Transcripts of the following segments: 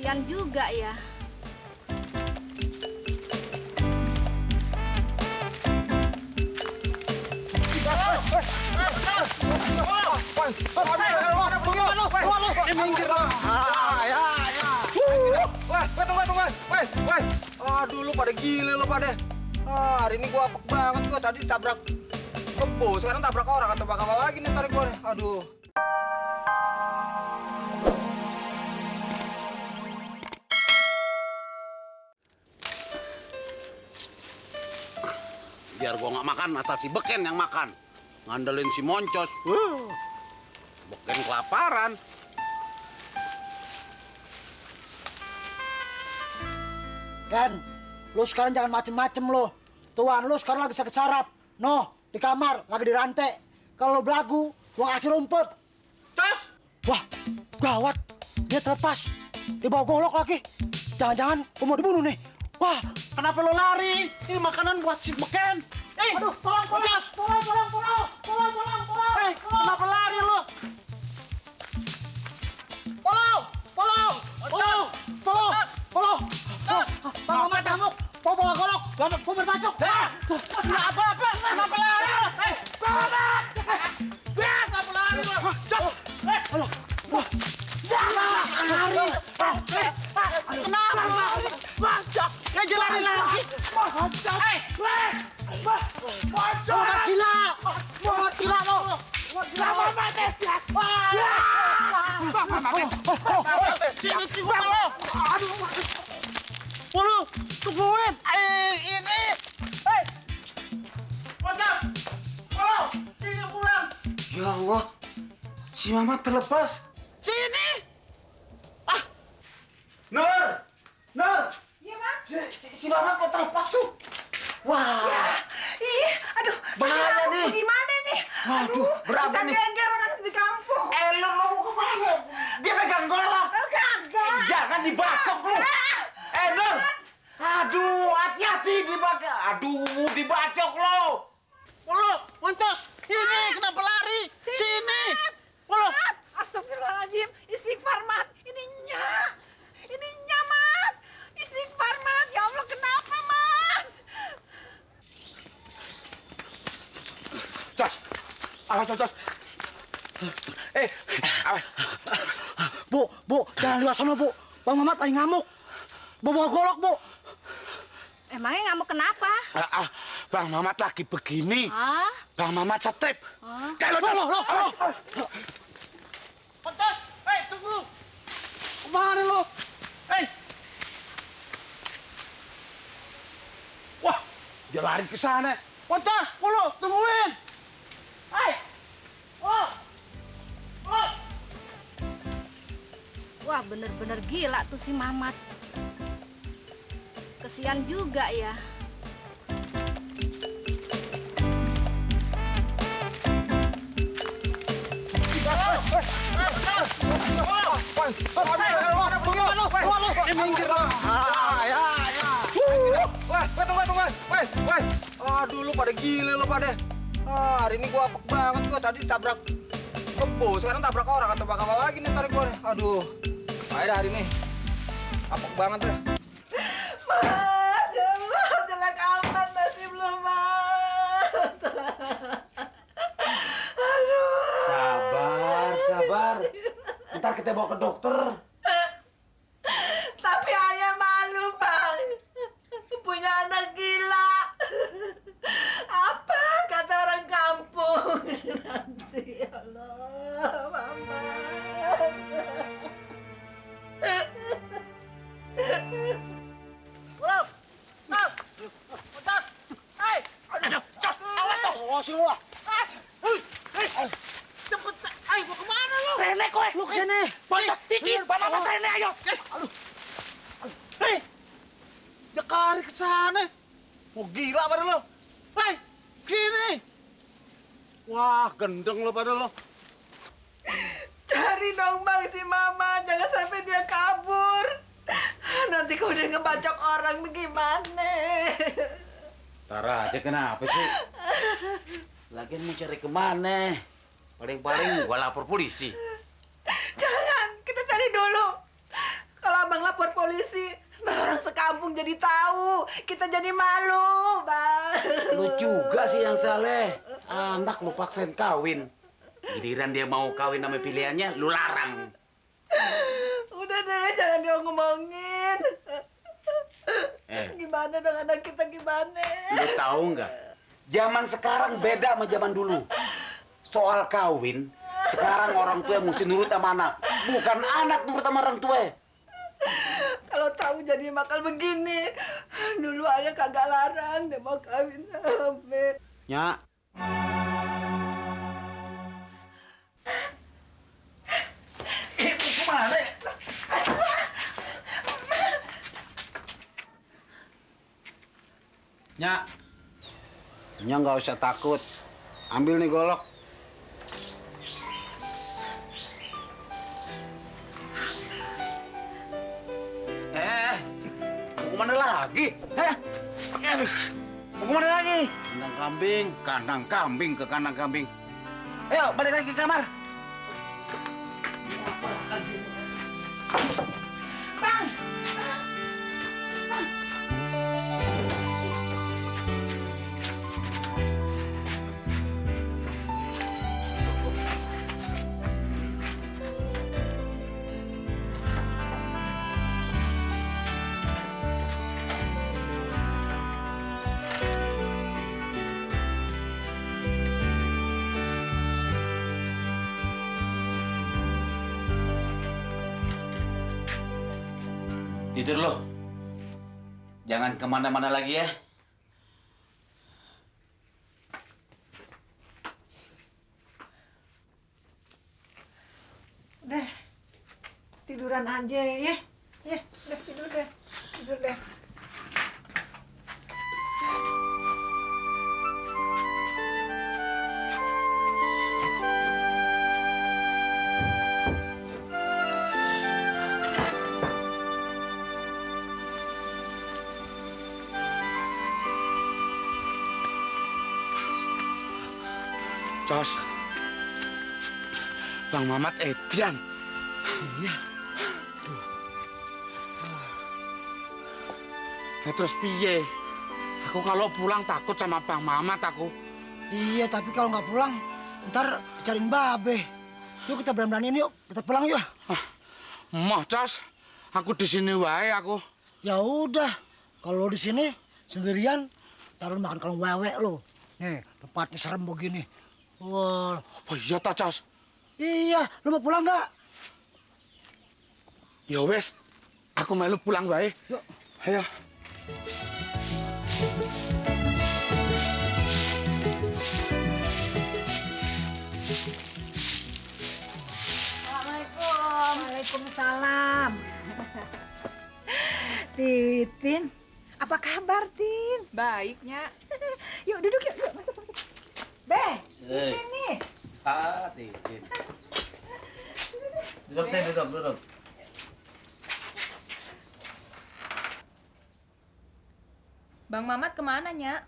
Kesian juga ya. Aduh, lu pada gile lu pada. Hari ini gua apek banget gua. Tadi tabrak kebo, sekarang tabrak orang atau bakal lagi nih tarik gua nih. Aduh. Biar gua nggak makan, asal si Beken yang makan. Ngandelin si Moncos. Beken kelaparan. Ken, lu sekarang jangan macem-macem lo. Tuan lu sekarang lagi sakit saraf. No, di kamar, lagi dirantai. Kalau lu belagu, gua kasih rumput. Cos! Wah, gawat. Dia terlepas. Dibawa golok lagi. Jangan-jangan gua mau dibunuh nih. Wah, Kenapa lo lari? Ini makanan buat si Beken. aduh, tolong, Cos! Kenapa lari lo? Bang Mamat ngamuk. Mau bawa golok. Mau berbacok. Nggak apa-apa. Kenapa lari lo? Bang Mamat. Kenapa lari lo? Cos! Kenapa lari? Ngajak lari lagi. Muhammad gila lo. Sini juga lo. Lu tungguin. Ini. Wadah. Halo, sini pulang. Ya Allah. Si Mamat terlepas. Sini. Nur. Iya, Bang. Si Mamat kok terlepas tuh? Wah. Ih, aduh. Bahaya nih. Gimana nih? Waduh, berapa nih? Geger orang di kampung. Lu mau kemana? Dia pegang golok. Kagak. Jangan dibacok lu. Nur. Aduh, hati-hati dibacok. Aduh, dibacok lo. Lo, Moncos. Ini kenapa lari? Sini. Lo. Astagfirullahaladzim. Istighfar, Mat. Ini Mat. Istighfar, Mat. Ya Allah, kenapa, Mat? Cos. Awas, Cos. Awas. Bu, jangan lewat sana, Bu. Bang Mamat lagi ngamuk. Bawa golok, Bu. Emangnya ngamuk kenapa? Bang Mamat lagi begini. Hah? Bang Mamat strip. Kalau lo. Moncos. Tunggu. Kemana lo? Wah, dia lari ke sana. Moncos, lo tungguin. Wah, bener-bener gila tuh si Mamat. Kesian juga ya. Aduh, lu pada gile lu pada. Hari ini gua apek banget gua. Tadi tabrak kebo, sekarang tabrak orang atau bakal lagi nih tarik gua nih. Aduh. Ayo hari ini. Apek banget deh. Mat, jelek amat nasib lu, Mat. Sabar. Ntar kita bawa ke dokter. Tapi ayah malu, Bang. Punya anak gila. Apa kata orang kampung nanti? Ya Allah, Mama. Awas lu. Cepet. Mau kemana lo? Rene kowe, lu kesini. Moncos, dikit. Bang Mamat, Rene, ayo. Dia lari ke sana. Mau gila pada lo. Sini. Wah, gendeng lo pada lo. Cari dong, Bang, si Mama. Jangan sampai dia kabur. Nanti kalau dia ngebacok orang bagaimana? Tara aja kenapa sih? Lagian mau cari kemana? Paling-paling gua lapor polisi. Jangan, kita cari dulu. Kalau Abang lapor polisi, orang sekampung jadi tahu. Kita jadi malu, Bang. Lu juga sih yang salah. Anak lu paksain kawin. Giliran dia mau kawin sama pilihannya, lu larang. Udah deh, jangan diomongin. Gimana dong anak kita gimana? Lu tahu nggak? Zaman sekarang beda sama zaman dulu. Soal kawin, sekarang orang tua mesti nurut sama anak. Bukan anak nurut sama orang tua. Kalau tahu jadi bakal begini. Dulu ayah kagak larang, dia mau kawin sama. Nyak. Kemana? Nyak. Nyak nggak usah takut. Ambil nih golok. Mau kemana lagi? Mau kemana lagi? Kandang kambing. Kandang kambing ke kandang kambing. Ayo, balik lagi ke kamar. Bang! Tidur lo. Jangan kemana-mana lagi ya. Udah, tiduran aja ya. Ya, udah tidur deh. Tidur deh. Cos. Bang Mamat Edian. Iya. Terus piye? Aku kalau pulang takut sama Bang Mamat aku. Iya, tapi kalau nggak pulang, ntar cariin babe. Yuk kita berani-beraniin yuk, kita pulang yuk. Moh, Cos. Aku di sini wae aku. Ya udah, kalau di sini sendirian, taruh makan kalung wewe lo. Nih, tempatnya serem begini. Wah, Oh iya ta, Cos? iya, lu mau pulang nggak? Ya wes, aku melu pulang wae. Yuk. Ayo. Assalamualaikum. Waalaikumsalam. Titin, apa kabar, Tin? Baiknya. Yuk duduk yuk, masuk. Be, Titin nih. Titin. Duduk, Teh, duduk. Bang Mamat kemana, Nyak?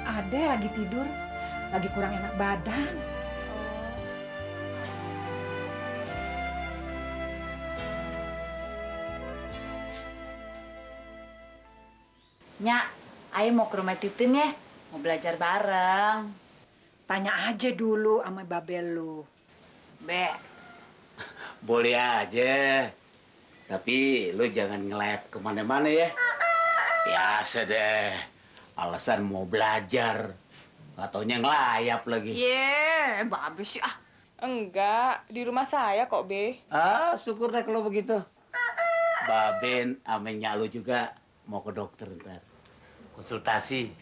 Ada lagi tidur, lagi kurang enak badan. Nyak, ayo mau ke rumah Titin ya, mau belajar bareng. Tanya aja dulu sama babel lu. Be, Boleh aja. Tapi lu jangan ngelayap kemana-mana ya. Biasa deh. Alasan mau belajar. Nggak taunya ngelayap lagi. babe sih ah. Enggak, di rumah saya kok, Be. Syukur deh kalau begitu. Baben amennya lu juga mau ke dokter ntar. Konsultasi.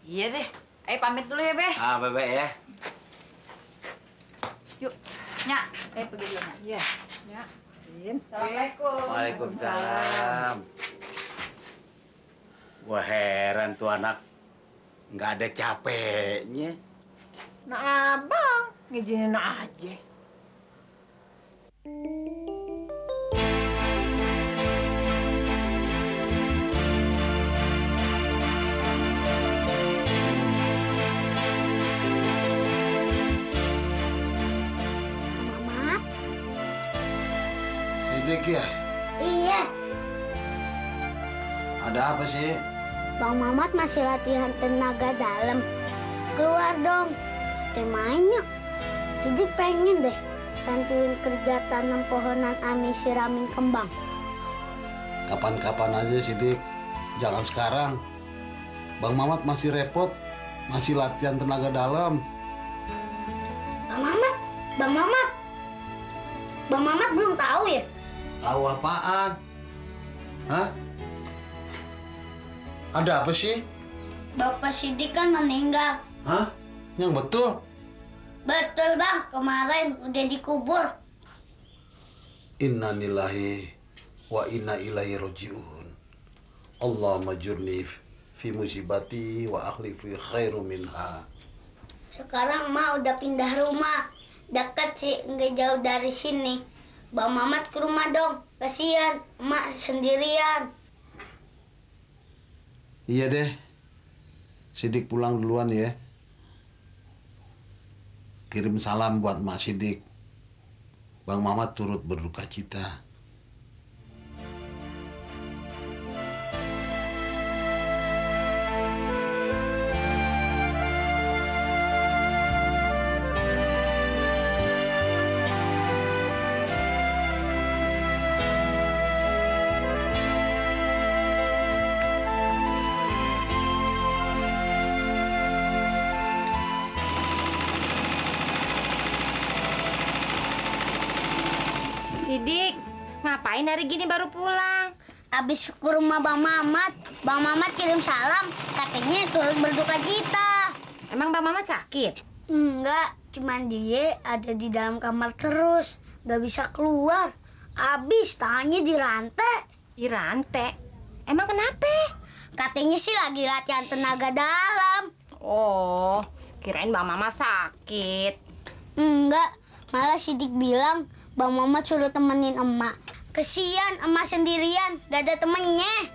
Iya deh, ayo pamit dulu ya, Be. Bebe ya. Yuk, Nyak, ayo pergi dulu, Nyak. Iya. Nyak. Tin. Assalamualaikum. Waalaikumsalam. Gua heran tuh anak. Nggak ada capeknya. Nah, abang ngizinin aja. Mama, Sidik ya? Iya, Ada apa sih? Bang Mamat masih latihan tenaga dalam. Keluar dong, kita mainnya. Sidik pengen deh bantuin kerja tanam pohonan Ami siramin kembang. Kapan-kapan aja Sidik. Jangan sekarang. Bang Mamat masih repot. Masih latihan tenaga dalam. Bang Mamat, Bang Mamat. Bang Mamat belum tahu ya? Tahu apaan? Hah? Ada apa sih? Bapak Sidik kan meninggal. Hah? Yang betul? Betul bang, kemarin udah dikubur. Inna lillahi wa inna ilaihi roji'un. Allahumma jurni fi musibati wa akhlifi khairu minha. Sekarang emak udah pindah rumah. Dekat sih, nggak jauh dari sini. Bang Mamat ke rumah dong, kasihan emak sendirian. Iya deh. Sidik pulang duluan ya. Kirim salam buat Mak Sidik. Bang Mamat turut berduka cita. Sidik, ngapain hari gini baru pulang? Abis ke rumah Bang Mamat kirim salam, katanya turut berduka cita. Emang Bang Mamat sakit? Enggak, cuman dia ada di dalam kamar terus, gak bisa keluar. Abis tangannya dirantai. Dirantai? Emang kenapa? Katanya sih lagi latihan tenaga dalam. Oh, kirain Bang Mamat sakit. Enggak, malah Sidik bilang Bang Mamat suruh temenin emak. Kesian emak sendirian, gak ada temennya.